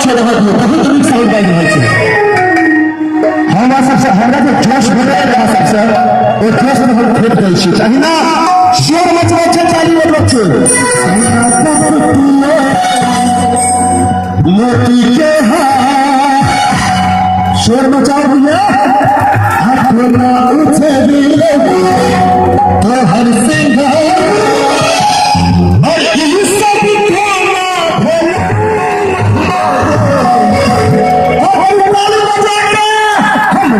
छै, रहऽ दियौ, बहुत नीक साउंड बाजि रहल छै। हमरा सबसे हमरा जे जोश भेटल अहाँ सबसे, ओ जोश में हम फेंक दै छी। तहिना शोर मचबै छै, ताली बजबै छै। मोती के हाथ शोर मचाओ भैया, अपना उछली तो हर सिंगार और ई सब कोना भेल और ताली बजा के हम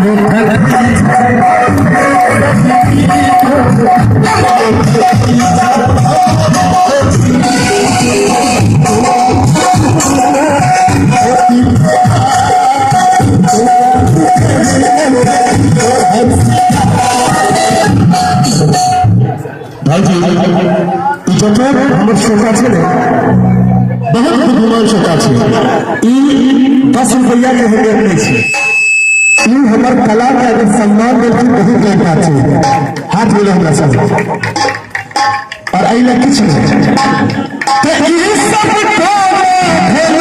भाईजी, ई जतेक हमर श्रोता छै ने, बहुत बुद्धिमान श्रोता छै। ई 10 रुपैआ के हम रेट नहि छै। ई हमर कला के अगर सम्मान देलखिन, बहुत पैघ बात छै। हाथ मिलो हमरा सब और एहि लए किछु नहि। तऽ ई सब कोना भेल।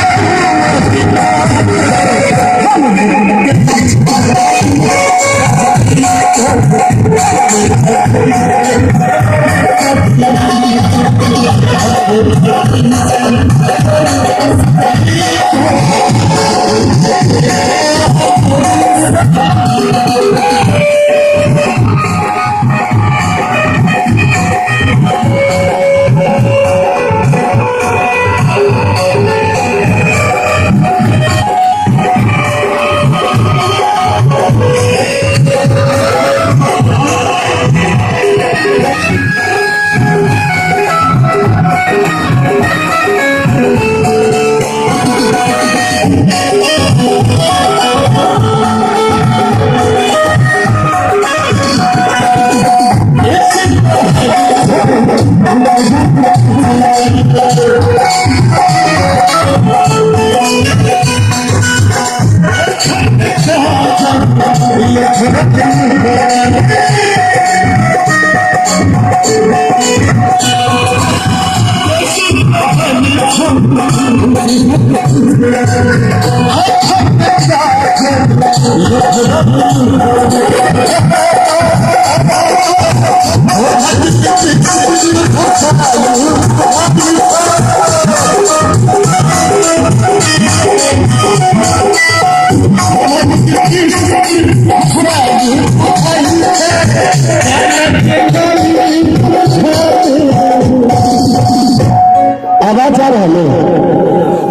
आवाज आ रहल है?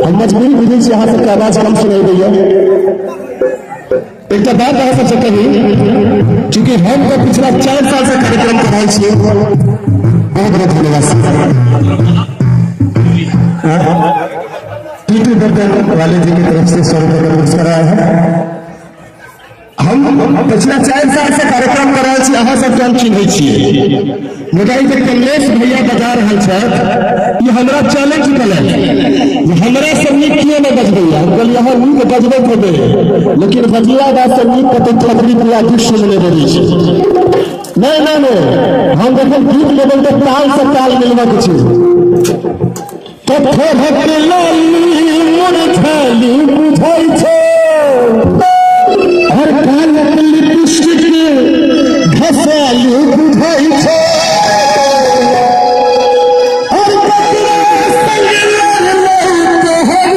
हम मजबूरी बुझै छी, अहाँ सबके आवाज कम सुनाई दैया। एकटा बात अहाँ सबसे कही, चूंकि हम तो पिछला 4 साल से कार्यक्रम कर रहल छियै। बहुत बहुत धन्यवाद। टीटू बर्तन वाले जी की तरफ से 100 रुपए का पुरस्कार आया है। हम पिछला 4 साल से कार्यक्रम कर रहल छी, अहाँ सबके हम चिन्है छियै, मुदा ई जे कमलेश भैया बजा रहल छथि, ई हमरा चैलेंज केलनि जे हमरा से नीक कियो नहि बजबैया। हम कहलियै, अहाँ नीक बजबैत हेबै, लेकिन बजला बाद से नीक कतौ थपड़ी पूरा विश्व में नहि बजै छै। नहि नहि नहि, हम जखन गीत लेबै तऽ ताल से ताल मिलबऽ के छै। तऽ थोड़क लाली मुरझाली बुझै छै, हर कालक लिपस्टिक घसाली बुझै छै, और ककरा संग लड़लै तोहर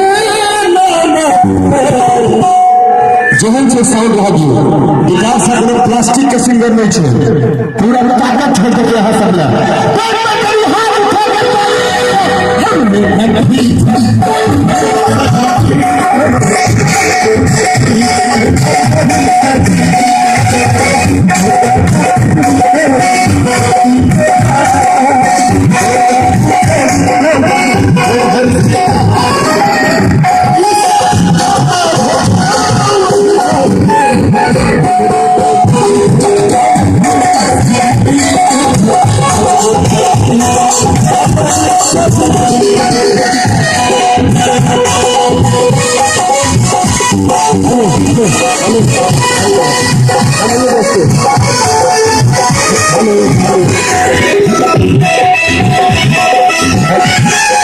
नाना। जेहन छै साउंड रह दियौ। विकास कोनो प्लास्टिक के सिंगर नहीं छै, पूरा ताकत छोड़ देके अहाँ सब लए। हाथ उठा के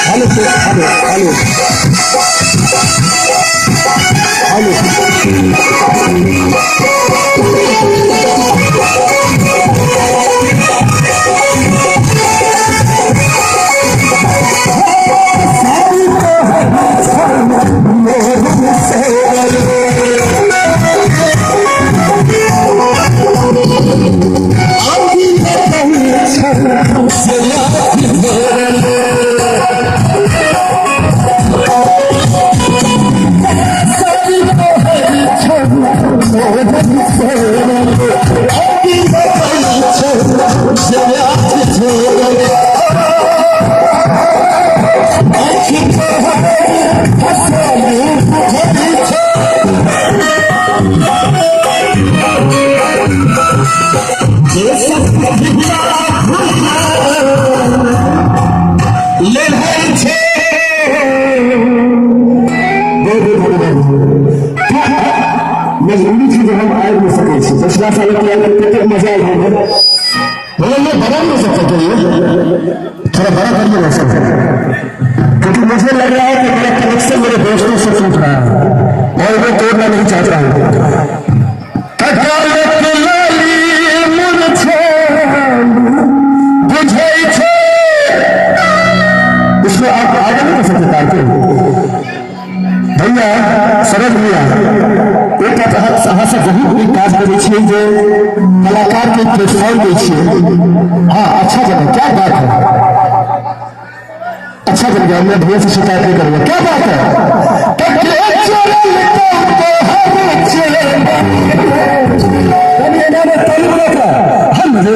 हेलो हेलो हेलो। ताली। मजबूरी थी जो हम आबि नहीं सकै छी। पिछला साल कतेक मजा आयल बोले बड़ा नहीं सकते, थोड़ा बड़ा करिए ना सब, क्योंकि मुझे लग रहा है कि मेरा कनेक्शन मेरे दोस्तों से टूट रहा है और मैं तोड़ना नहीं चाहता हूँ। इसमें आप आगे नहीं कर सकते तार के भैया, सरद भैया, एक अहाँ सब बहुत नीक काज करै छियै जे कलाकार के प्लेटफॉर्म दै छियै। हाँ, अच्छा बना, क्या बात है, अच्छा बन गया। मैं भैया से शिकायत नहीं करूंगा, क्या बात है। हमरे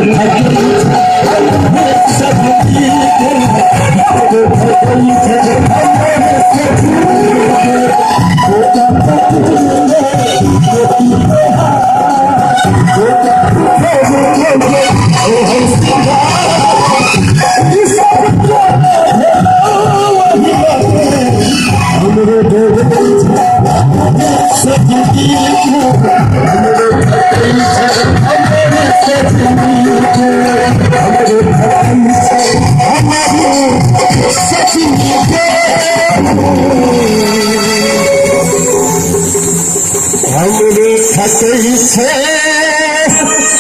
थकै छै।